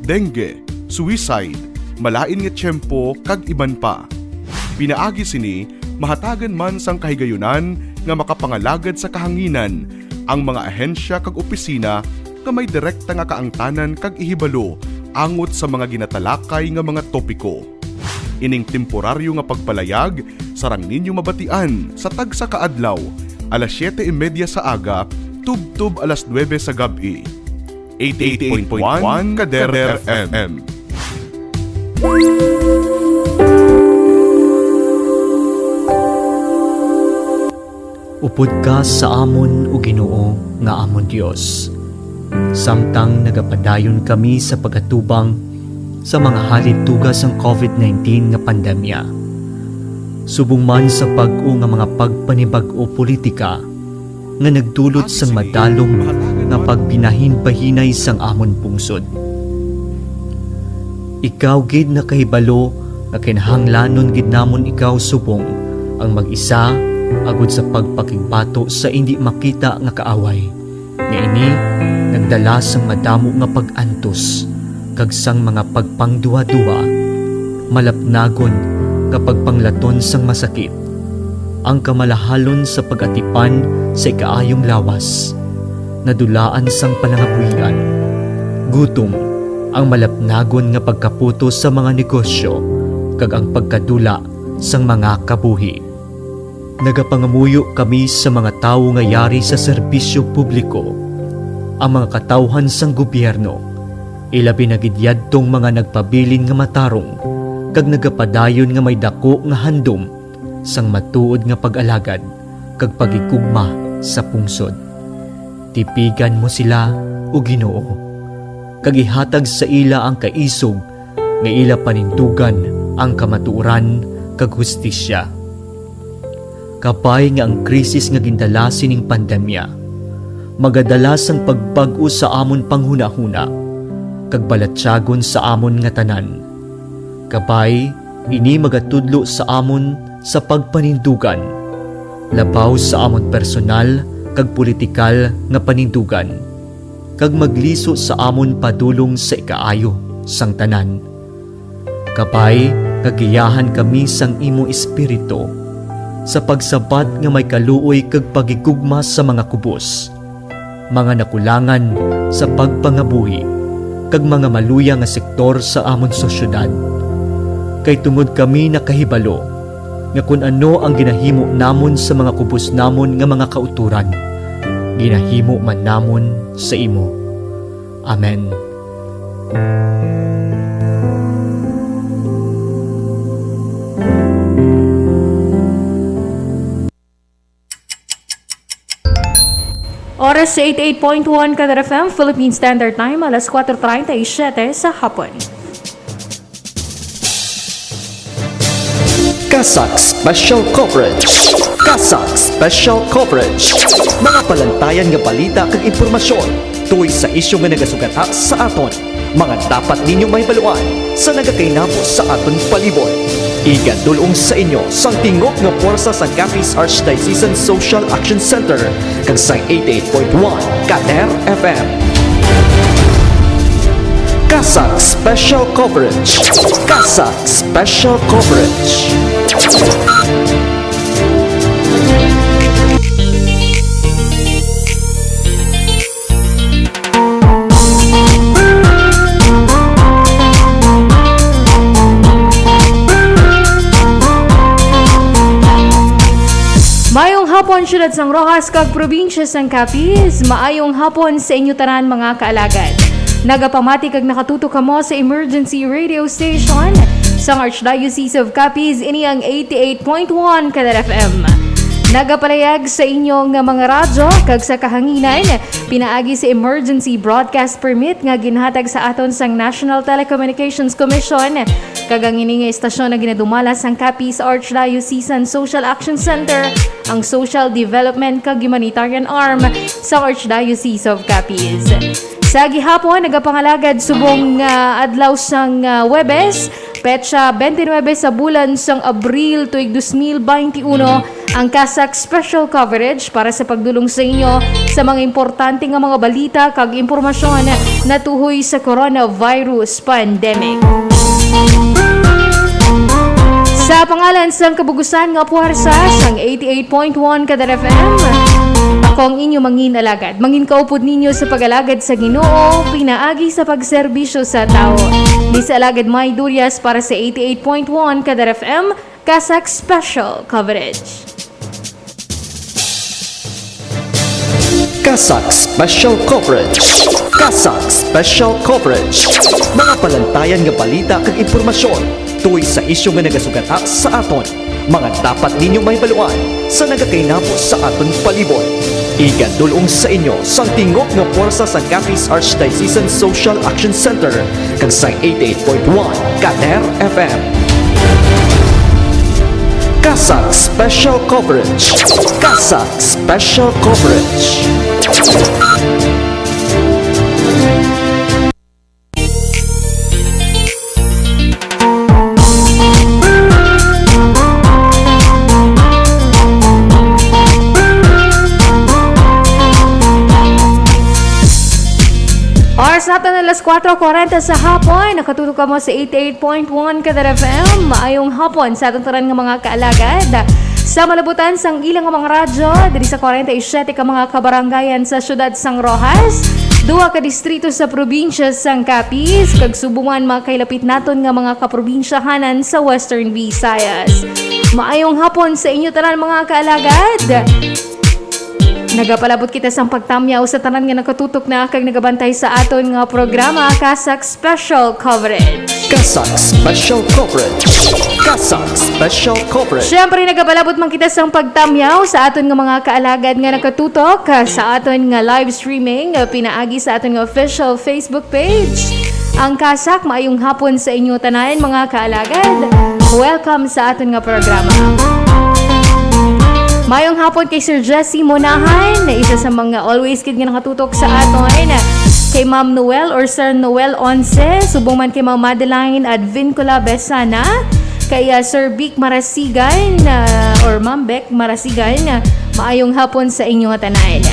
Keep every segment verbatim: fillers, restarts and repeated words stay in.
dengue, suicide, malain nga tiyempo, kag iban pa. Pinaagi sini, mahatagan man sang kahigayunan nga makapangalagad sa kahanginan ang mga ahensya kag opisina nga may direkta nga kaangtanan kag ihibalo angot sa mga ginatalakay nga mga topiko. Ining temporaryo nga pagpalayag sarang ninyo mabatian sa tagsa ka adlaw, alas siyete y media sa aga tubtob alas nuebe sa gab-i. Eighty-eight point one Kader F M. Upod ka sa amon, O Ginoo, nga amon Dios, samtang nagapadayon kami sa pag-atubang sa mga halid tuga sang covid nineteen nga pandemya. Subong man sa bag-o nga mga pagpanibag-o politika nga nagdulot sang madalom nga pagbinahinbahinay sang amon pungsod. Ikaw gid nakahibalo nga kinahanglanon gid namon ikaw subong ang mag-isa, agod sa pagpakigbato sa indi makita nga kaaway, nga ini nagdala sang madamo nga pag-antos kag sang mga pagpangduhaduha, malapnagon nga pagpanglaton sang masakit, ang kamalahalon sa pag-atipan sa ikaayong lawas, nadulaan sang palangabuhian, gutom, ang malapnagon nga pagkaputos sa mga negosyo, kag ang pagkadula sang mga kabuhi. Nagapangamuyo kami sa mga tawo nga yari sa serbisyo publiko, ang mga katawhan sang gobyerno, ilabi na gid yadtong mga nagpabilin nga matarong kag nagapadayon nga may daku nga handom sang matuod nga pag-alagad kag paghigugma sa pungsod. Tipigan mo sila, O Ginoo, kag ihatag sa ila ang kaisog nga ila panindugan ang kamatuoran kag hustisya. Kabay nga ang krisis nga gindala sining pandemya magadala sang pagbag-o sa amon panghunahuna kag balatyagon sa amon nga tanan. Kabay, ini magatudlo sa amon sa pagpanindugan, labaw sa amon personal kag politikal nga panindugan, kag magliso sa amon padulong sa ikaayo sang tanan. Kabay nga giyahan kami sang imo Espiritu sa pagsabat nga may kaluoy kag paghigugma sa mga kubos, mga nakulangan sa pagpangabuhi, kag mga maluya nga sektor sa amon sosyedad. Kay tungod kami nakahibalo nga kon ano ang ginahimo namon sa mga kubos namon nga mga kautoran, ginahimo man namon sa imo. Amen. Oras sa eighty-eight point one Kadar F M, Philippine Standard Time, alas kuwatro treinta y siete sa hapon. CASAC Special Coverage. CASAC Special Coverage. Mga palantayan nga balita kag impormasyon tungod sa isyu nga nagasugata sa aton. Mga dapat ninyo mahibaluan sa nagakainabo sa aton palibot. Igadul-ong sa inyo sang tingog nga pwersa sang Capiz Archdiocesan Social Action Center kag sang eighty-eight point one Kader F M. CASAC Special Coverage. CASAC Special Coverage. Mayong hapon, siyudad sang Roxas kag probinsya sang Capiz. Maayong hapon sa inyo tanan, mga kaalagad. Nagapamati kag nakatutok kamo sa emergency radio station sang Archdiocese of Capiz, ini ang eighty-eight point one Kadar F M. Nagapalayag sa inyo nga mga radyo kag sa kahanginan pinaagi sa emergency broadcast permit nga ginhatag sa aton sang National Telecommunications Commission, kag ang ini nga istasyon ang ginadumala sang Capiz Archdiocesan Social Action Center, ang social development kag humanitarian arm sang Archdiocese of Capiz. Sa gihapon, nagapangalagad subong nga adlaw sang, ah, Huwebes, Petsa twenty-nine sa bulan sang Abril tuig dos mil twenty-uno, ang CASAC Special Coverage para sa pagdulong sa inyo sa mga importante nga mga balita kag impormasyon natuhoy sa coronavirus pandemic. Sa pangalan sang kabugusan nga puwersa sang eighty-eight point one Kadar F M, ako ang inyo mangin alagad. Mangin kaupod ninyo sa pag-alagad sa Ginoo, pinaagi sa pagserbisyo sa tawo. Ni sa alagad May Durias para sa eighty-eight point one Kadar F M, CASAC Special Coverage. CASAC Special Coverage. CASAC Special Coverage. Mga palantayan nga balita kag impormasyon tuhoy sa isyu nga nagasugata sa aton. Mga dapat ninyo mahibaluan sa nagakainabo sa aton palibot. Igadulong sa inyo sang tingog nga puwersa sa Capiz Archdiocesan Social Action Center kag sa eighty-eight point one Kader F M. CASAC Special Coverage. CASAC Special Coverage. Oras naton alas kuwatro kwarenta sa hapon. Nakatutok kamo sa eighty-eight point one Kadar F M. Maayong hapon sa aton tanan nga mga kaalagad. Sa malabutan sang ilang mga radyo, diri sa kwarenta y siyete ka mga kabarangayan sa siyudad sang Roxas, duha ka distrito sa probinsya sang Capiz, kag subong man mga kailapit naton nga mga kaprobinsyahanan sa Western Visayas. Maayong hapon sa inyo tanan, mga kaalagad. Nagapalabot kita sang pagtamyaw sa tanan nga nakatutok na kag nagabantay sa aton nga programa, CASAC Special Coverage. CASAC Special Coverage. CASAC Special Coverage. Siyempre, nagapalabot man kita sang pagtamyaw sa aton nga mga kaalagad nga nakatutok, ah, sa aton nga live streaming, ah, pinaagi sa aton nga official Facebook page. Ang CASAC, maayong hapon sa inyo tanan, mga kaalagad. Welcome sa aton nga programa. Maayong hapon kay Sir Jesse Monahan, isa sa mga always gid nga nakatutok sa aton. Kay Ma'am Noel or Sir Noel Onse, subong man kay Ma'am Madeline Advincula Besana, kay, ah, Sir Vic Marasigan, ah, or Ma'am Bec Marasigan, ah, maayong hapon sa inyo tanan.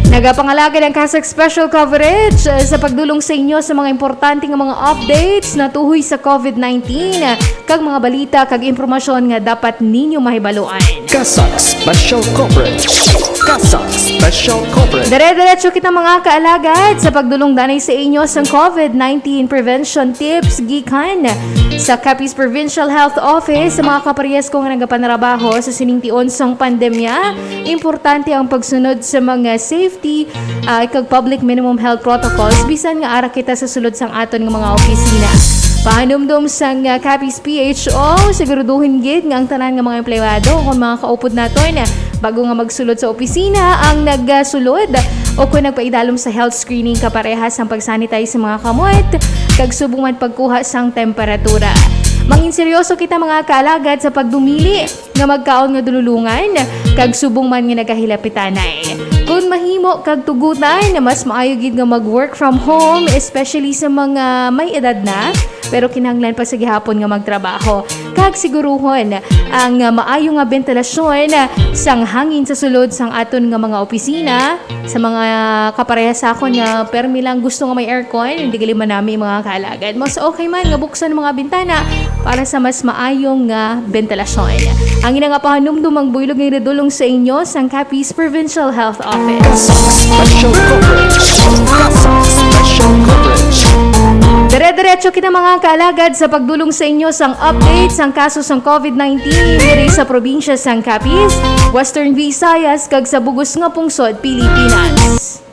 Nagapangalagad ang CASAC Special Coverage, ah, sa pagdulong sa inyo sa mga importante nga mga updates natuhoy sa COVID nineteen, ah, kag mga balita kag impormasyon nga dapat ninyo mahibaluan. CASAC Special Coverage. CASAC Special Coverage. Dire-diretso kita, mga kaalagad, sa pagdulong danay sa inyo sang COVID nineteen prevention tips gikan sa Capiz Provincial Health Office. Sa mga kaparehas ko nga nagapanrabaho sa sining tion sang pandemya, importante ang pagsunod sa mga safety, ah, kag public minimum health protocols bisan nga ara kita sa sulod sang aton nga mga opisina. Pahanumdom sang, ah, Capiz P H O, siguraduhin gid nga ang tanan nga mga empleyado o mga kaupod naton, ah, bago nga magsulod sa opisina, ang nagasulod o kon nagpaidalom sa health screening kaparehas sang pag-sanitize sa mga kamot kag subong man pagkuha sang temperatura. Mangin seryoso kita, mga kaalagad, sa pagdumili nga magkaon nga dululungan, kag subong man nga nagahilapitanay. Kon mahimo kag tugutan, mas maayo gid nga mag-work from home, especially sa mga may edad na, pero kinahanglan pa sa gihapon nga magtrabaho. Kag siguruhon ang, ah, maayo nga bentilasyon sang hangin sa sulod sang aton nga mga opisina. Sa mga kaparehas sa akon nga permi lang gusto nga may aircon, hindi gali man nami, mga kaalagad. Mas okay man nga buksan ang mga bintana para sa mas maayong nga bentilasyon. Ang ina nga pahanumdom ang buylog nga ginadulong sa inyo sang Capiz Provincial Health Office. CASAC Special Coverage. CASAC Special Coverage. Dire-diretso kita, mga kaalagad, sa pagdulong sa inyo sang update sang kaso sang COVID nineteen diri sa probinsya sang Capiz, Western Visayas, kag sa bug-os nga pungsod Pilipinas.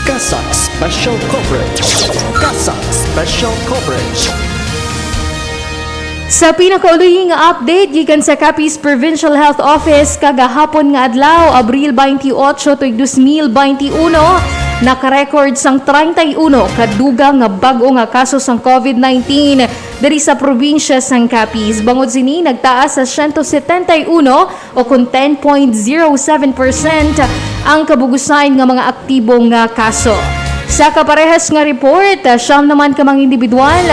CASAC Special Coverage. CASAC Special Coverage. Sa pinakauloyi nga update gikan sa Capiz Provincial Health Office, kagahapon nga adlaw, Abril twenty-eight, tuig dos mil twenty-uno, naka-record sang treinta y uno ka dugang nga bag-o nga kaso sang COVID nineteen diri sa probinsya sang Capiz. Bangod sini, nagtaas sa siyento setenta y uno o kon ten point zero seven percent ang kabugusan nga mga aktibo nga kaso. Sa kaparehas nga report, siyam naman ka mga individual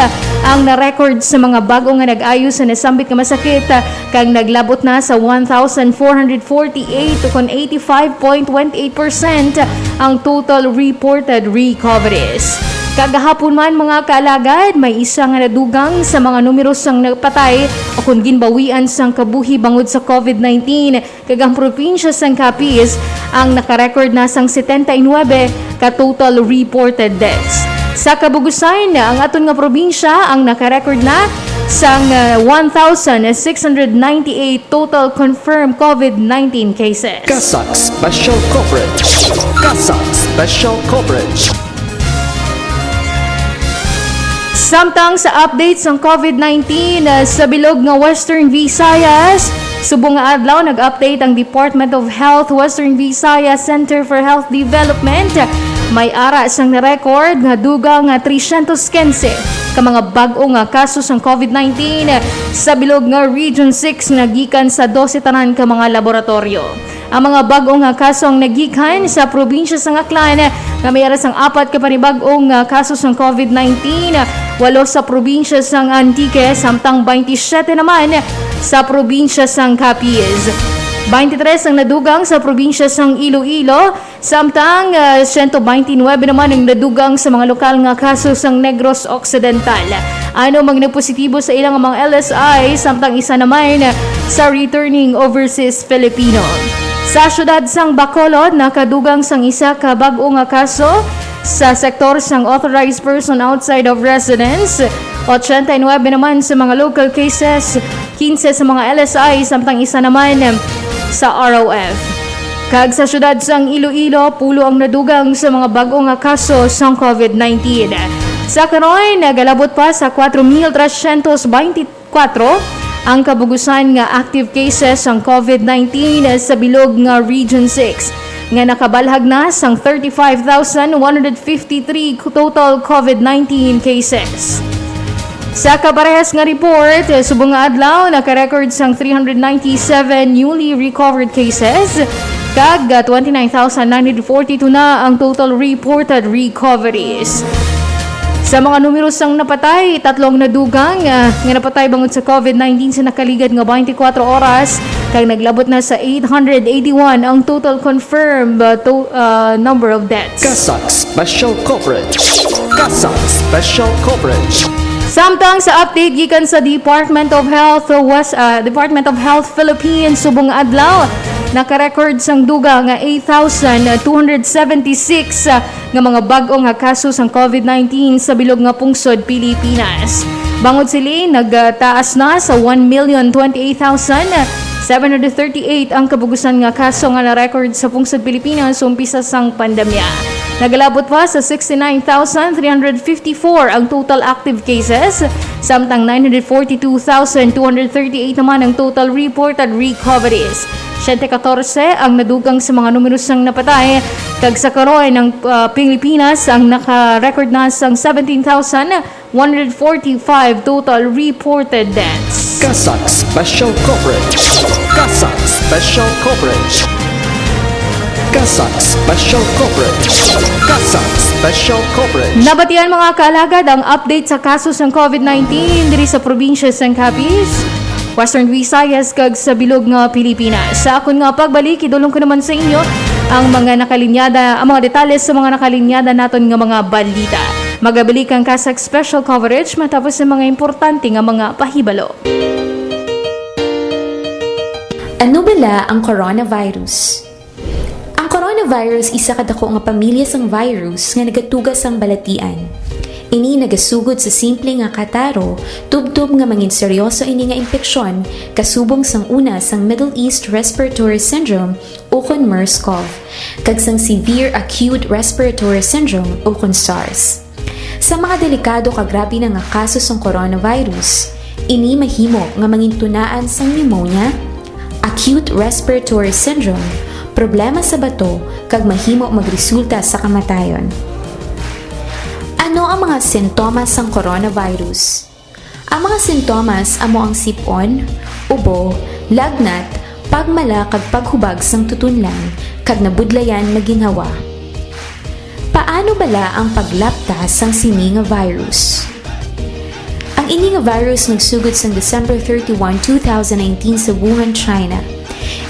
ang na-record sa mga bag-o nga nag-ayo sa nasambit nga masakit, kag naglabot na sa one thousand four hundred forty-eight o kon eighty-five point twenty-eight percent ang total reported recoveries. Kagahapon man, mga kaalagad, may isa nga nadugang sa mga numero sang napatay o kon ginbawian sang kabuhi bangod sa COVID nineteen, kag ang probinsya sang Capiz ang nakarecord na sang setenta y nuebe ka total reported deaths. Sa kabugusan, ang aton nga probinsya ang nakarecord na sang, uh, one thousand six hundred ninety-eight total confirmed COVID nineteen cases. CASAC Special Coverage. CASAC Special Coverage. Samtang sa update sang COVID nineteen, uh, sa bilog nga Western Visayas, subong nga adlaw nag-update ang Department of Health Western Visayas Center for Health Development. May ara sang na-record nga dugang nga tresyentos quince ka mga bag-o nga kaso sang COVID nineteen sa bilog nga Region six nga gikan sa dose tanan ka mga laboratoryo. Ang mga bag-o nga kaso ang nagikan sa probinsya sang Aklan, nga may ara sang apat ka panibag-o nga kaso sang COVID nineteen, walo sa probinsya sang Antique, samtang twenty-seven naman sa probinsya sang Capiz. Twenty-three ang nadugang sa probinsya sang Iloilo, samtang, ah, siyento twenty-nuebe naman ang nadugang sa mga lokal nga kaso sang Negros Occidental. Ano, mga nagpositibo sa ilang mga L S I, samtang isa naman sa returning overseas Filipino. Sa siyudad sang Bacolod, nakadugang sang isa ka bag-o nga kaso sa sektor sang authorized person outside of residence. Ochenta y nuebe naman sa mga local cases, quince sa mga L S I, samtang isa naman sa R O F. Kag sa siyudad sang Iloilo, pulo ang nadugang sa mga bag-o nga kaso sang COVID nineteen. Sa karon, nagalabot pa sa kwatro mil tresyentos beintikwatro ang kabugusan nga active cases sang COVID nineteen sa bilog nga Region six, nga nakabalhag na sang thirty-five thousand one hundred fifty-three total COVID nineteen cases. Sa kaparehas nga report, subong nga adlaw, naka-record sang three hundred ninety-seven newly recovered cases, kag, ah, twenty-nine thousand nine hundred forty-two na ang total reported recoveries. Sa mga numero sang napatay, tatlo ang nadugang, ah, nga napatay bangod sa COVID nineteen sa nakaligad nga twenty-four oras, kag naglabot na sa eight hundred eighty-one ang total confirmed, ah, to-, ah, number of deaths. CASAC Special Coverage. CASAC Special Coverage. Samtang sa update gikan sa Department of Health, uh, West, uh, Department of Health Philippines, subong adlaw, naka-record sang dugang nga eight thousand two hundred seventy-six, uh, nga mga bag-o nga kaso sang COVID nineteen sa bilog nga pungsod Pilipinas. Bangod sini, nagtaas na sa one million twenty-eight thousand seven hundred thirty-eight ang kabugusan nga kaso nga na-record sa pungsod Pilipinas umpisa sang pandemya. Nagalabot pa sa sixty-nine thousand three hundred fifty-four ang total active cases, samtang nine hundred forty-two thousand two hundred thirty-eight naman ang total reported recoveries. Siyente katorse ang nadugang sa mga numero sang napatay, kag sa karon ang, ah, Pilipinas ang naka-record na sang seventeen thousand one hundred forty-five total reported deaths. CASAC Special Coverage. CASAC Special Coverage. CASAC Special Coverage. CASAC Special Coverage. Nabatian, mga kaalagad, ang update sa kaso sang COVID nineteen diri sa probinsya sang Capiz, Western Visayas, kag sa bilog nga Pilipinas. Sa akon nga pagbalik, idulong ko naman sa inyo ang mga nakalinyada, ang mga detalye sa mga nakalinyada naton nga mga balita. Magabalik ang CASAC Special Coverage matapos ang mga importante nga mga pahibalo. Ano bala ang coronavirus? Ang coronavirus isa ka dako nga pamilya sang virus nga nagatuga sang balatian. Ini nagasugod sa simple nga kataro, tubtob nga mangin seryoso ini nga impeksyon, kasubong sang una sang Middle East Respiratory Syndrome ukon MERS-CoV, kag sang Severe Acute Respiratory Syndrome ukon SARS. Sa mga delikado kag grabe na nga kaso sang coronavirus, ini mahimo nga mangintunaan sang pneumonia, acute respiratory syndrome, problema sa bato, kag mahimo magresulta sa kamatayon. Ano ang mga sintomas sang coronavirus? Ang mga sintomas amo ang sip-on, ubo, lagnat, pagmala kag paghubag sang tutunlan, kag nabudlayan nga ginhawa. Paano bala ang paglapta sang sini nga virus? Ang ini nga virus nagsugod sang December thirty-one, two thousand nineteen sa Wuhan, China.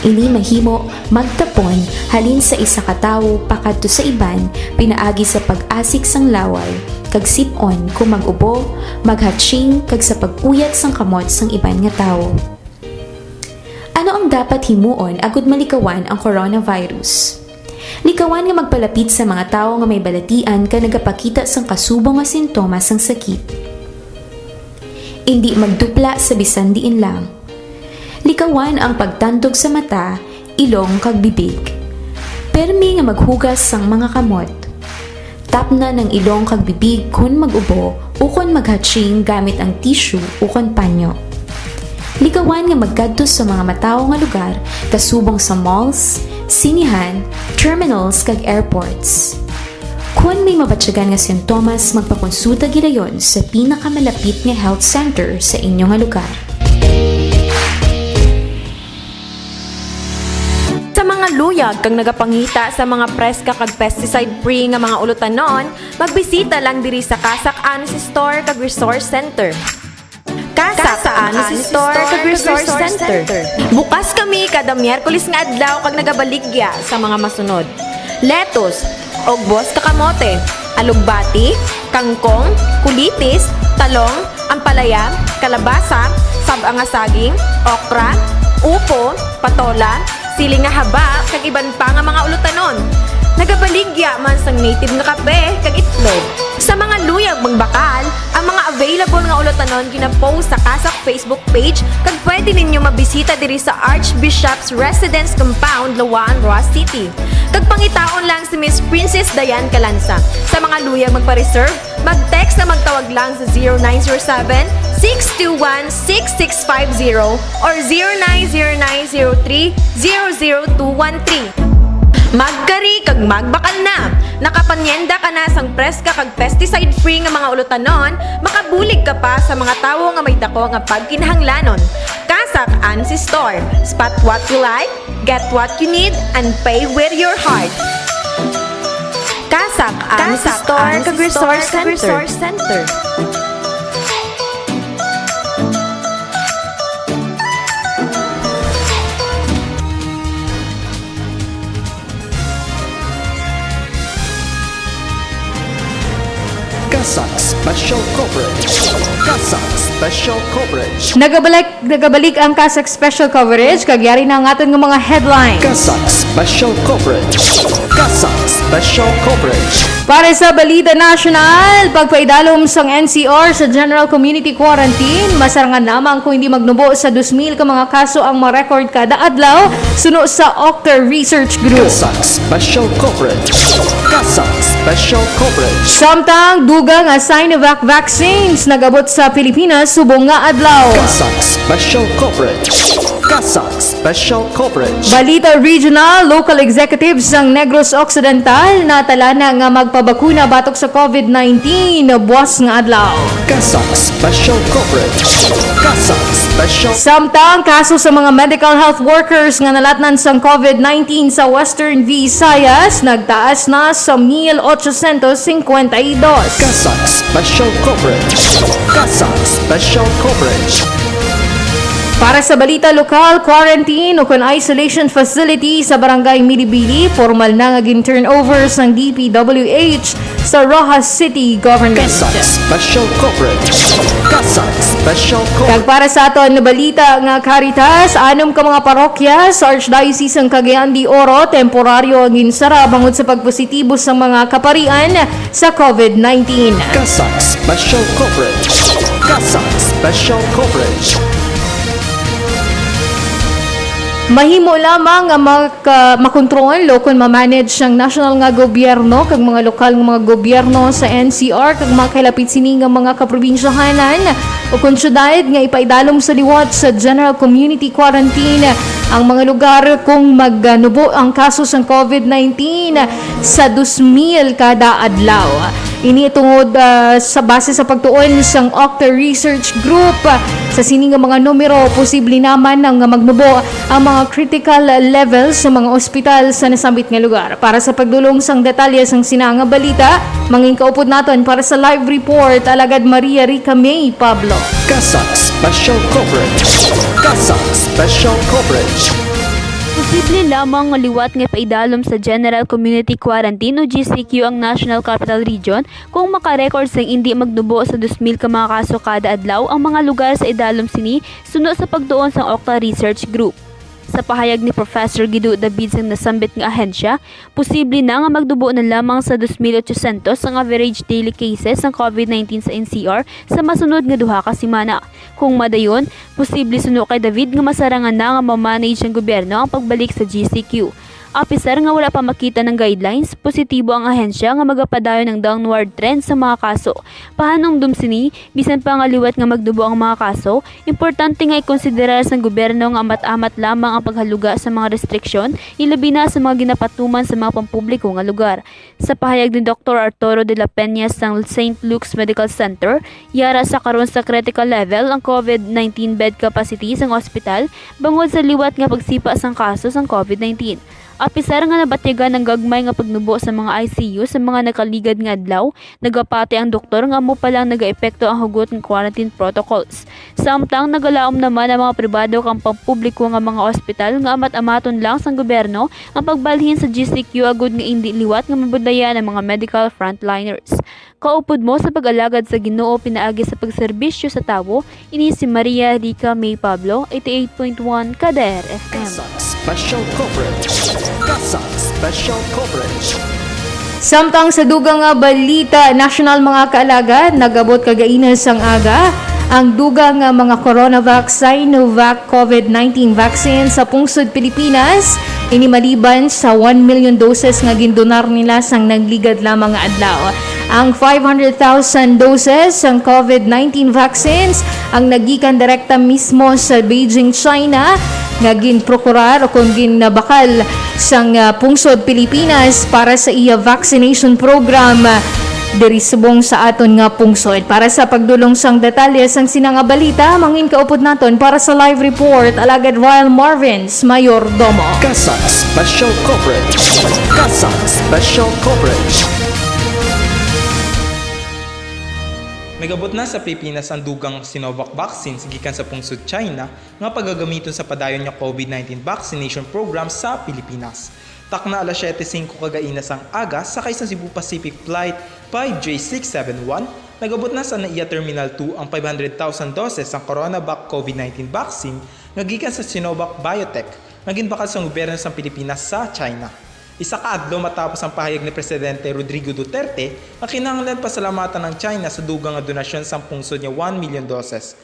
Ini mahimo magtapon halin sa isa ka tawo pakadto sa iban pinaagi sa pag-asik sang laway, kag sip-on kon mag-ubo, maghatching, kag sa pag-uyat sang kamot sang iban nga tawo. Ano ang dapat himuon agud malikawan ang coronavirus? Likawan nga magpalapit sa mga tawo nga may balatian nga nagapakita sang kasubong nga sintomas sang sakit. Indi magdupla sa bisan diin lang. Likawan ang pagtandog sa mata, ilong, kag bibig. Permi nga maghugas sang mga kamot. Tapnan ang ilong kag bibig kon mag-ubo ukon maghatching gamit ang tissue ukon panyo. Likawan nga magkadto sa mga matawo nga lugar kasubong sa malls, sinihan, terminals, kag airports. Kon may mabatyagan nga sintomas, magpakonsulta gilayon sa pinakamalapit nga health center sa inyo nga lugar. Sa mga luyag kag nagapangita sa mga preska kag pesticide-free nga mga ulutanon, magbisita lang diri sa Kasak Ansi Store kag Resource Center. Kasak Ansi Store kag Resource Center. Bukas kami kada Miyerkules nga adlaw kag nagabaligya sa mga masunod: lettuce, ugbos ka kamote, alugbati, kangkong, kulitis, talong, ampalaya, kalabasa, sab-a nga saging, okra, upo, patola, siling nga haba, kag iban pa nga mga ulutanon. Nagabaligya man sang native nga kape kag itlog. Sa mga luyag magbakal, ang mga available nga ulutanon gina-post sa Kasak Facebook page, kag pwede ninyo mabisita diri sa Archbishop's Residence Compound, Lawaan, Roxas City. Kag pangitaon lang si Miss Princess Diane Calanza. Sa mga luyag magpa-reserve, mag-text na magtawag lang sa zero nine zero seven, six two one, six six five zero or zero nine zero nine zero three zero zero two one three. Magkari kag magbakal na! Nakapanyenda ka na sang preska kag pesticide-free nga mga ulutanon, makabulig ka pa sa mga tawo nga may dako nga pagkinahanglanon. Kasak Ansi Store. Spot what you like, get what you need, and pay with your heart. Kasak Ansi Store kag Resource Center. Kasak Special Coverage. Kasak Special Coverage. Nagabalik, nagabalik ang Kasak Special Coverage, kag yari na ang aton nga mga headlines. Kasak Special Coverage. Kasak Special Coverage. Para sa balita nasyonal, pagpaidalom sang N C R sa General Community Quarantine, masarangan lamang kung hindi magnubo sa dos mil ka mga kaso ang ma-record kada adlaw, suno sa Octa Research Group. Kasak Special Coverage. Kasak Special Coverage. Samtang dugang nga Sinovac vaccines nag-abot sa Pilipinas subong nga adlaw. Kasak Special Coverage. Kasak Special Coverage. Balita Regional: Local Executives sang Negros Occidental natalana nga magpabakuna batok sa COVID nineteen buas nga adlaw. Kasak Special Coverage. Kasak Special. Samtang kaso sa mga medical health workers nga nalatnan sang COVID nineteen sa Western Visayas nagtaas na sa mil ochocientos cincuenta y dos. Kasak Special Coverage. Kasak Special Coverage. Para sa balita lokal, quarantine ukon isolation facility sa Barangay Milibili, pormal na nga gin-turnover sang D P W H sa Roxas City Government. Kasak Special Coverage. Kasak Special Coverage. Kag para sa aton balita nga Caritas, anom ka mga parokya sa Archdiocese sang Cagayan de Oro temporaryo ang ginsara bangod sa pagpositibo sa mga kaparian sa COVID nineteen. Kasak Special Coverage. Kasak Special Coverage. Mahimo lamang nga maka-, makontrol o kon ma-manage sang nasyonal nga gobyerno kag mga lokal nga mga gobyerno sa N C R kag mga kailapit sini nga mga kaprobinsyahanan o kon syudad nga ipaidalom sa liwat sa general community quarantine ang mga lugar kung magnubo ang kaso sang COVID nineteen sa dos mil kada adlaw. Ini tungod, ah, sa base sa pagtuon sang Octa Research Group, ah, sa sini nga mga numero, posible naman nga magnubo ang mga critical level sa mga ospital sa nasambit nga lugar. Para sa pagdulong sang detalye sang sina nga balita, mangin kaupod naton para sa live report, Alagad Maria Rica May Pablo. CASAC Special Coverage. CASAC Special Coverage. Posible lamang nga liwat nga paidalom sa General Community Quarantine o G C Q ang National Capital Region kung makarecord sang indi magnubo sa dos mil ka mga kaso kada adlaw ang mga lugar sa idalom sini, suno sa pagtuon sang Octa Research Group. Sa pahayag ni Professor Guido David sang nasambit nga ahensya, posible na nga magnubo na lamang sa dos mil ochocientos ang average daily cases sang COVID nineteen sa N C R sa masunod nga duha ka semana. Kung madayon, posible suno kay David nga masarangan na nga ma-manage sang gobyerno ang pagbalik sa G C Q. Apisar nga wala pa makita ang guidelines, positibo ang ahensya nga magapadayon ang downward trend sa mga kaso. Pahanungdom sini, bisan pa nga liwat nga magnubo ang mga kaso, importante nga ikonsiderar sang gobyerno nga amat-amat lamang ang paghaluga sa mga restriksyon, ilabi na sa mga ginapatuman sa mga pampubliko nga lugar. Sa pahayag ni Doktor Arturo de la Peña sang Saint Luke's Medical Center, yara sa karon sa critical level ang COVID nineteen bed capacity sang ospital bangod sa liwat nga pagsipa sang kaso sang COVID nineteen. Apisar nga nabatyagan ang gagmay nga pagnubo sa mga I C U sa mga nakaligad nga adlaw, nagapati ang doktor nga amo pa lang nagaepekto ang hugot nga quarantine protocols. Samtang nagalaom naman ang mga pribado kag pampubliko nga mga ospital nga amat-amaton lang sang gobyerno ang pagbalhin sa G C Q agud nga indi liwat nga mabudlayan ang mga medical frontliners. Kaupod mo sa pag-alagad sa Ginoo pinaagi sa pagserbisyo sa tawo, ini si Maria Rica May Pablo, eighty-eight point one Kader F M. CASAC Special Coverage. CASAC Special Coverage. Samtang sa dugang nga balita, national mga kaalagad, nag-abot kagaina sang aga ang dugang nga mga Coronavac Sinovac COVID nineteen vaccine sa pungsod Pilipinas. Ini maliban sa one million doses nga gindonar nila sang nagligad lamang nga adlaw. Ang five hundred thousand doses sang COVID nineteen vaccines ang nagikan direkta mismo sa Beijing, China, nga ginprokurar o kon ginbakal sang, ah, pungsod Pilipinas para sa iya vaccination program diri subong sa aton nga pungsod. Para sa pagdulong sang detalye sang sina nga balita, mangin kaupod naton para sa live report, Alagad Ryle Marvins Mayordomo. CASAC Special Coverage. CASAC Special Coverage. Nagabot na sa Pilipinas ang dugang Sinovac vaccines gikan sa pungsod China nga pagagamiton sa padayon nga COVID nineteen vaccination program sa Pilipinas. Takna alas siyete singko kagaina sang aga, sakay sang Cebu Pacific Flight five J six seven one, nagabot na sa NAIA Terminal two ang five hundred thousand doses sang Coronavac COVID nineteen vaccine nga gikan sa Sinovac Biotech nga ginbakal sang gobyerno sang Pilipinas sa China. Isa ka adlaw matapos ang pahayag ni Presidente Rodrigo Duterte nga kinahanglan pasalamatan ang China sa dugang nga donasyon sang pungsod nga one million doses.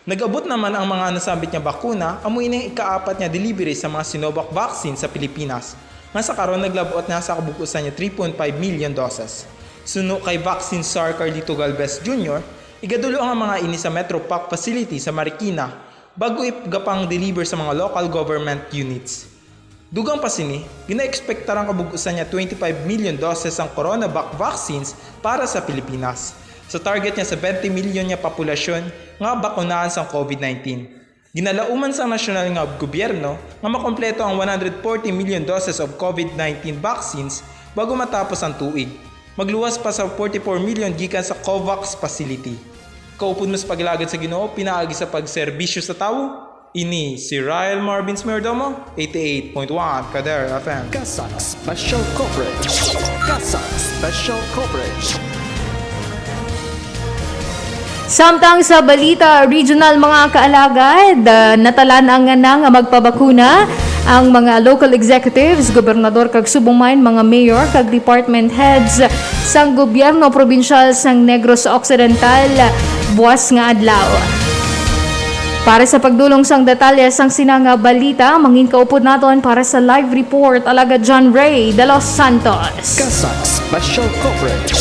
Nag-abot naman ang mga nasambit nga bakuna, amo ini ang ikaapat nga delivery sa mga Sinovac vaccine sa Pilipinas, nga sa karon naglab-ot na sa kabug-usan nga three point five million doses. Suno kay Vaccine Czar Carlito Galvez Junior, igadulo ang mga ini sa Metropac facility sa Marikina, bago igapang-deliver sa mga local government units. Dugang pa sini, gina-ekspektar ang kabug-usan nga twenty-five million doses sang Coronavac vaccines para sa Pilipinas, sa target nga seventy million nga populasyon nga bakunahan sang COVID nineteen. Ginalauman sang nasyonal nga gobyerno nga makompleto ang one hundred forty million doses of COVID nineteen vaccines bago matapos ang tuig. Magluwas pa sa forty-four million gikan sa COVAX facility. Kaupod mo sa pag-alagad sa Ginoo pinaagi sa pagserbisyo sa tawo. Ini si Ryle Marvins Mayordomo, eighty-eight point one Kader F M. CASAC Special Coverage. CASAC Special Coverage. Samtang sa balita regional, mga kaalagad, ah, natalan-ang na nga magpabakuna ang mga local executives, gobernador kag subong man mga mayor kag department heads sang gobyerno probinsyal sang Negros Occidental buas nga adlaw. Para sa pagdulong sang detalye sang sina nga balita, mangin kaupod naton para sa live report, Alagad John Ray de los Santos. CASAC Special Coverage.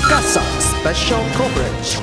CASAC Special Coverage.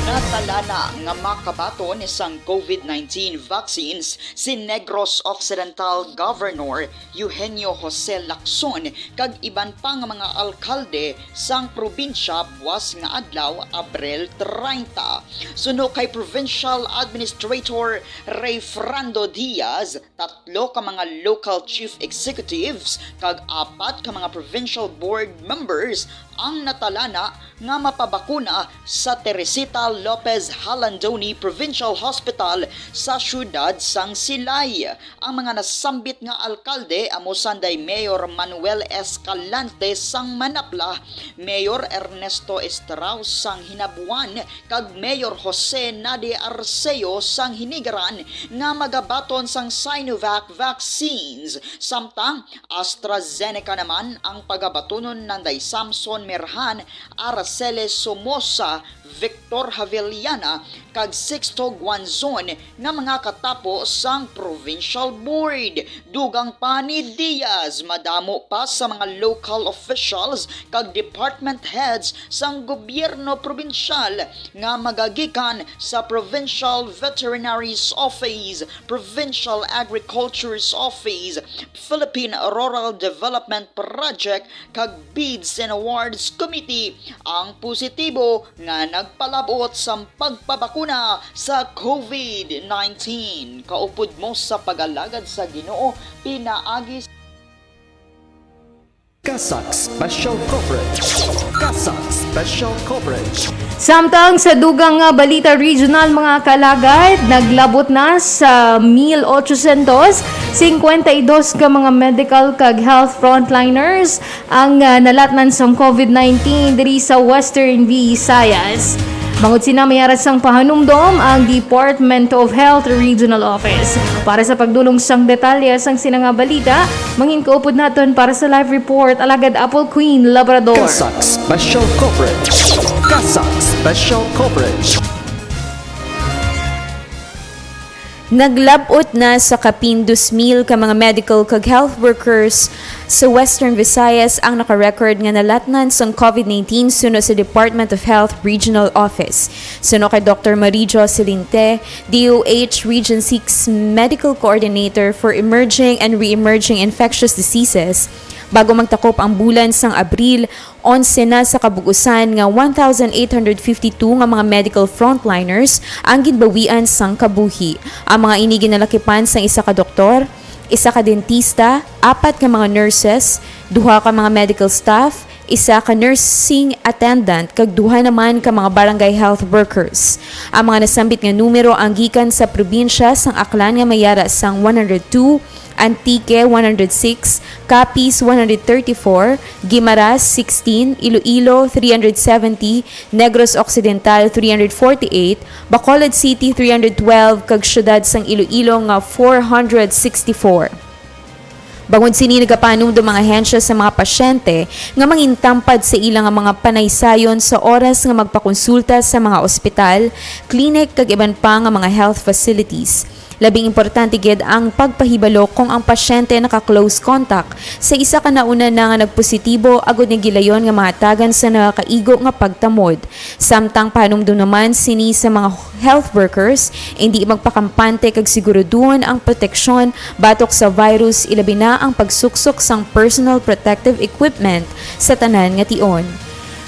Sa Talana nga makabaton sang COVID nineteen vaccines si Negros Occidental Governor Eugenio Jose Lacson kag iban pa nga mga alkalde sang probinsya buwas nga adlaw, Abril treinta. Suno kay Provincial Administrator Rayfrando Diaz, tatlo ka mga local chief executives kag apat ka mga provincial board members ang natalana nga mapabakuna sa Teresita Lopez Jalandoni Provincial Hospital sa siyudad sang Silay. Ang mga nasambit nga alkalde amo sanday Mayor Manuel Escalante sang Manapla, Mayor Ernesto Estrao sang Hinabuan, kag Mayor Jose Nadi Arceo sang Hinigaran nga magabaton sang Sinovac vaccines, samtang AstraZeneca naman ang pagabatunon nanday Samson Merhan, Araceli Somoza, Victor Javellana, kag Sixto Guanzon nga mga katapo sang Provincial Board. Dugang pa ni Diaz, madamo pa sa mga local officials kag department heads sang gobyerno probinsyal nga magagikan sa Provincial Veterinary's Office, Provincial Agriculture's Office, Philippine Rural Development Project, kag Bids and Awards Committee ang positibo nga nagpalabot sang pagpabakuna sa COVID nineteen. Kaupod mo sa pag-alagad sa Ginoo pinaagi sa CASAC Special Coverage. CASAC Special Coverage. Samtang sa dugang nga balita regional, mga kalagad, naglabot na sa mil ochocientos cincuenta y dos ka mga medical kag health frontliners ang, ah, nalatnan sang COVID nineteen diri sa Western Visayas. Bangod sina, may ara sang pahanumdom ang Department of Health Regional Office. Para sa pagdulong sang detalye sang sina nga balita, mangin kaupod naton para sa live report, Alagad Apple Queen Labrador. CASAC Special Coverage. CASAC Special Coverage. Naglabot na sa kapin dos mil ka mga medical kag health workers sa Western Visayas ang naka-record nga nalatnan sang COVID nineteen suno sa Department of Health Regional Office. Suno kay Doctor Marie Jocelyn Te, D O H Region six Medical Coordinator for Emerging and Re-emerging Infectious Diseases, bago magtakop ang bulan sang Abril, onse na sa kabug-usan nga one thousand eight hundred fifty-two nga mga medical frontliners ang ginbawian sang kabuhi. Ang mga ini ginalakipan sang isa ka doktor, isa ka dentista, apat ka mga nurses, duha ka mga medical staff, isa ka nursing attendant, kag duha naman ka mga barangay health workers. Ang mga nasambit nga numero ang gikan sa probinsya sang Aklan nga may ara sang one hundred two, Antique, one hundred six, Capiz, one hundred thirty-four, Guimaras, sixteen, Iloilo, three hundred seventy, Negros Occidental, three hundred forty-eight, Bacolod City, three hundred twelve, kag siyudad sang Iloilo nga four hundred sixty-four. Bangod sini, nagapanumdom ang ahensya sa mga pasyente nga mangintampad sa ila nga mga panaysayon sa oras nga magpakonsulta sa mga ospital, klinik, kag iban pa nga mga health facilities. Labing importante gid ang pagpahibalo kung ang pasyente naka-close contact sa isa ka nauna na nga nagpositibo agod nga gilayon nga mahatagan sa nakakaigo nga pagtamod. Samtang pahanumdom naman sini sa mga health workers, indi magpakampante kag siguruduhon ang proteksyon batok sa virus, ilabi na ang pagsuksok sang personal protective equipment sa tanan nga tion.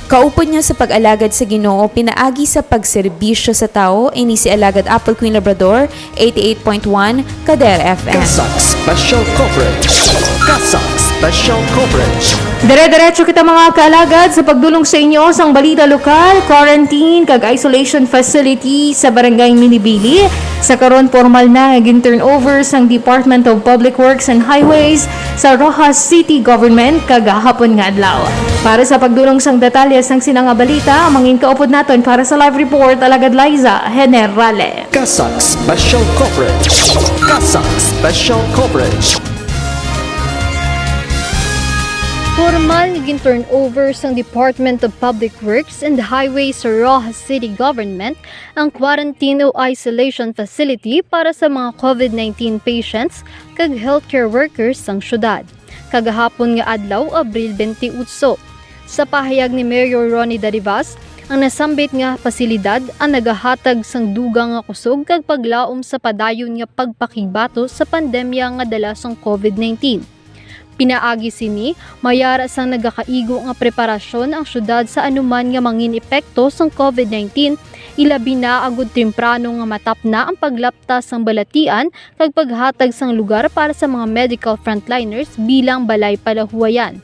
Kaupod niya sa pag-alagad sa Ginoo pinaagi sa pagserbisyo sa tawo, ini si Alagad Apple Queen Labrador, eighty-eight point one Kader F M. CASAC Special Coverage. CASAC Special Coverage. Dire-diretso kita, mga kaalagad, sa pagdulong sa inyo sang balita lokal. Quarantine kag isolation facility sa Barangay Minibili sa karon formal na nga gin-turnover sang Department of Public Works and Highways sa Roxas City Government kagahapon nga adlaw. Para sa pagdulong sang detalye sang sina nga balita, mangin kaupod naton para sa live report, Alagad Liza Generale. CASAC Special Coverage. CASAC Special Coverage. Formal nga gin-turnover sang Department of Public Works and Highways sa Roxas City Government ang quarantine o isolation facility para sa mga COVID nineteen patients kag healthcare workers sang syudad. Kagahapon nga adlaw, Abril twenty-eight. Sa pahayag ni Mayor Ronnie Darivas, Ang nasambit nga pasilidad ang nagahatag sang dugang nga kusog kag paglaom sa padayon nga pagpakibato sa pandemya nga dala sang COVID nineteen. Pinaagi sini, may ara sang nagakaigo nga preparasyon ang syudad sa anuman nga mangin epekto sang COVID nineteen, ilabi na agud temprano nga matapna ang paglapta sang balatian kag paghatag sang lugar para sa mga medical frontliners bilang balay palahuwayan.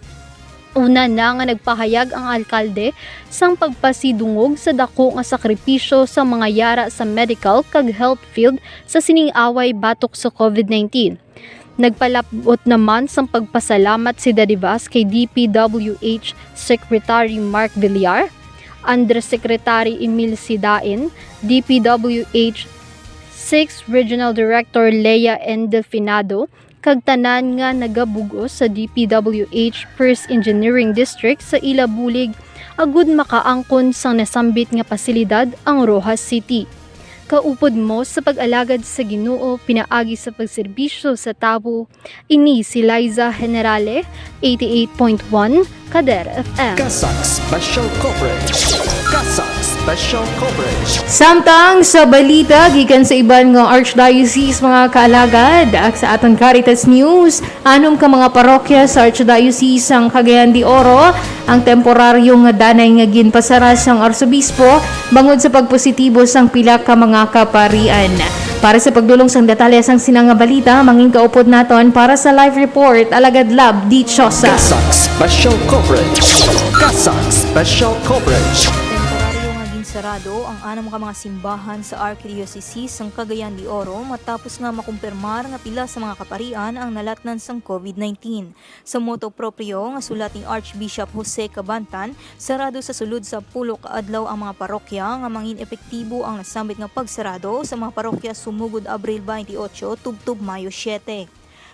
Una na nga nagpahayag ang alkalde sang pagpasidungog sa dako nga sakripisyo sa mga yara sa medical kag health field sa sining away batok sa COVID nineteen. Nagpalabot naman sang pagpasalamat si Daddy Vaz kay D P W H Secretary Mark Villar, Undersecretary Emil Sidain, D P W H six Regional Director Lea N. Delfinado, kag tanan nga nagabug-os sa D P W H First Engineering District sa ila bulig agud makaangkon sang nasambit nga pasilidad ang Roxas City. Kaupod mo sa pag-alagad sa Ginoo pinaagi sa pagserbisyo sa tawo, ini si Liza Generale, eighty-eight point one Kader F M. CASAC Special Coverage. CASAC Special Coverage. Samtang sa balita gikan sa iban nga archdiocese, mga kaalagad, ag sa aton Caritas News, anom ka mga parokya sa Archdiocese sang Cagayan de Oro ang temporaryo nga danay nga ginpasara sang Arsobispo bangod sa pagpositibo sang pila ka mga kaparian. Para sa pagdulong sang detalye sang sina nga balita, mangin kaupod naton para sa live report, Alagad Lab Dichosa. CASAC Special Coverage. CASAC Special Coverage. Temporaryo nga ginsarado ang anom ka mga simbahan sa Archdiocese sang Cagayan de Oro matapos nga makumpirmar nga pila sa mga kaparian ang nalatnan sang COVID nineteen. Sa motu proprio nga sulat ni Archbishop Jose Cabantan, sarado sa sulod sa pulo ka adlaw ang mga parokya, nga mangin epektibo ang nasambit nga pagsarado sa mga parokya sumugod Abril twenty-eight tubtob Mayo siete.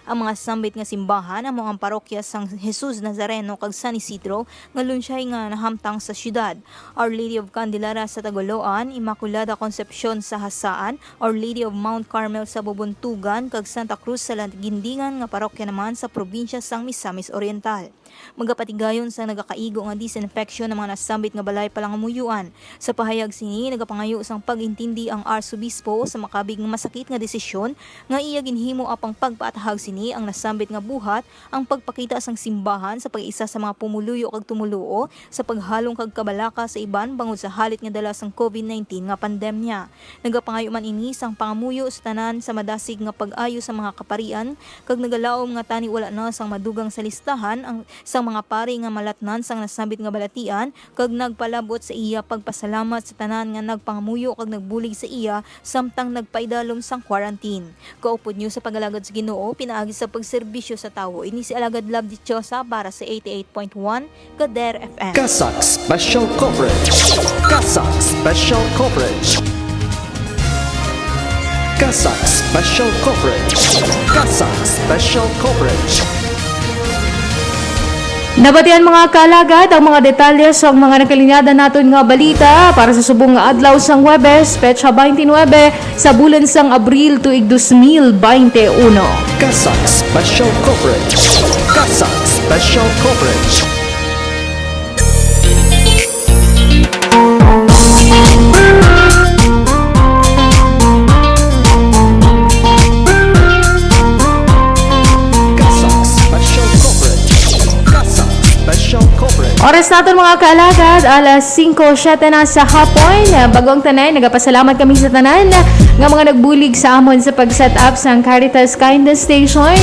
Ang mga sambit nga simbahan amo ang parokya sang Jesus Nazareno kag San Isidro nga lunshay nga nahamtang sa siyudad, Our Lady of Candelaria sa Tagoloan, Immaculada Concepcion sa Jasaan, Our Lady of Mount Carmel sa Bubuntugan, kag Santa Cruz sa Lagindingan nga parokya naman sa probinsya sang Misamis Oriental. Magapatigayon sang nagakaigo nga disinfection ang mga nasambit nga balay palangamuyoan. Sa pahayag sini, nagapangayo sang pag-intindi ang Arsobispo sa makabig nga masakit nga desisyon nga iya ginhimo, apang pagpaathag sini ang nasambit nga buhat ang pagpakita sang simbahan sa pag-isa sa mga pumoluyo kag tumoluo sa paghalong kag kabalaka sa iban bangod sa halit nga dala sang COVID nineteen nga pandemya. Nagapangayo man ini sang pangamuyo sa tanan sa madasig nga pag-ayo sa mga kaparian, kag nagalaom nga tani wala na sang madugang sa listahan ang, sang mga pari nga malatnan sang nasambit nga balatian, kag nagpalabot sa iya pagpasalamat sa tanan nga nagpangamuyo kag nagbulig sa iya samtang nagpaidalom sang quarantine. Kaupod niyo sa pag-alagad sa Ginoo pinaagi sa pagserbisyo sa tawo, ini si Alagad Love Dichosa para sa eighty-eight point one Kader F M. CASAC Special Coverage. CASAC Special Coverage. CASAC Special Coverage. CASAC Special Coverage. Nabatian, mga kaalagad, ang mga detalye sa mga nakalinyada naton nga balita para sa subong nga adlaw sang Huwebes, petsa twenty-nine sa bulan sang Abril, tuig dos mil baynte uno. CASAC Special Coverage. CASAC Special Coverage. CASAC Special Coverage. CASAC Special Coverage. Oras naton, mga kaalagad, alas singko siyete na sa hapon. Bago ang tanan, nagapasalamat kami sa tanan nga mga nagbulig sa amon sa pag-set up sang Caritas Kindness Station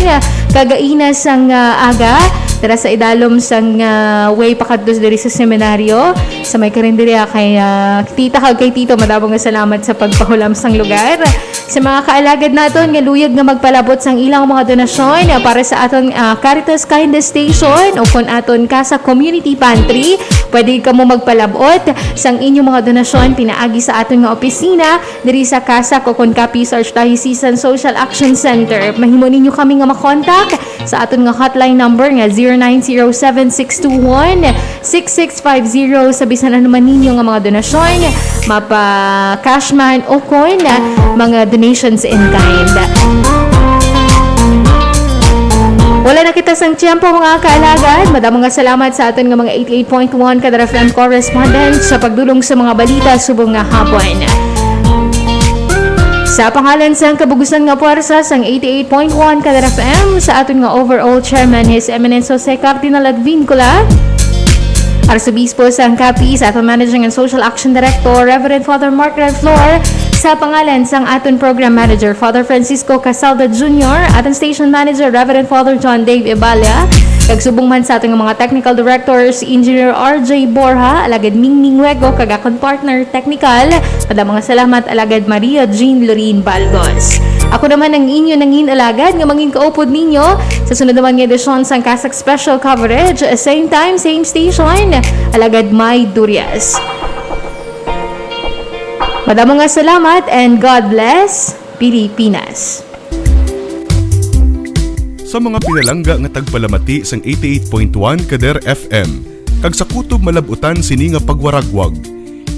kagaina sang, ah, aga, dira sa idalom sang, ah, way pakadto diri sa seminaryo. Sa may karinderya kay, ah, tita kag kay tito, madamo nga salamat sa pagpahulam sang lugar. Sa mga kaalagad naton nga luyag nga magpalabot sang ilang mga donasyon, ah, para sa aton, ah, Caritas Kindness Station o kon aton CASAC Community Pantry, pwede kamo magpalabot sang inyong mga donasyon pinaagi sa aton nga opisina diri sa CASAC o kon Capiz Archdiocesan Social Action Center. Mahimo ninyo kami nga makontak sa aton nga hotline number nga zero nine zero seven six two one six six five zero. Sa bisan ano man ninyo nga mga donasyon, mapa cash man o kon mga donations in kind. Wala na kita sang tiyempo, mga kaalagad. Madamo nga salamat sa aton nga mga eighty-eight point one Kadar F M correspondent sa pagdulong sa mga balita subong nga hapon. Sa pangalan sang kabugusan nga puwersa sang eighty-eight point one Kadar F M, sa aton nga overall chairman, His Eminence Jose Cardinal Advincula, Arsobispo sang Capiz, aton Managing and Social Action Director, Reverend Father Mark Redflor, sa pangalan sang aton Program Manager, Father Francisco Casalda Junior, aton Station Manager, Reverend Father John Dave Ibala, kag subong man sa aton nga mga technical directors, Engineer R J Borja, alagad Mingming Wego, kag akon partner technical, madamo nga salamat, alagad Maria Jean Lorin Balgos. Ako naman ang inyo nangin alagad nga mangin kaupod ninyo sa sunod naman nga edisyon sang Kasak Special Coverage, same time, same station, alagad May Durias. Madamo nga salamat and God bless Pilipinas. Sa mga pinalangga nga tagpalamati sang eighty-eight point one Kader F M, kag sa kutob malab-utan sini nga pagwaragwag,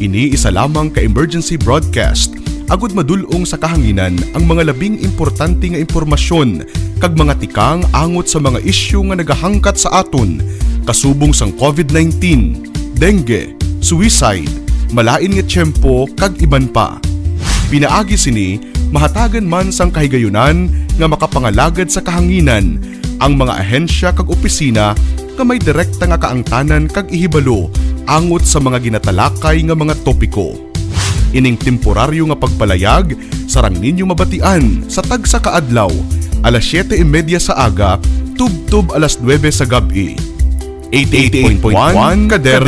ini isa lamang ka emergency broadcast agud madul-ong sa kahanginan ang mga labing importante nga impormasyon kag mga tikang angot sa mga isyu nga nagahangkat sa aton, kasubong sang COVID nineteen, dengue, suicide, malain nga tiyempo, kag iban pa. Pinaagi sini, mahatagan man sang kahigayunan nga makapangalagad sa kahanginan ang mga ahensya kag opisina nga may direkta nga kaangtanan kag ihibalo angot sa mga ginatalakay nga mga topiko. Ining temporaryo nga pagpalayag sarang ninyo mabatian sa tagsa ka adlaw, alas siyete y media sa aga tubtob alas nuebe sa gab-i. Eighty-eight point one Kader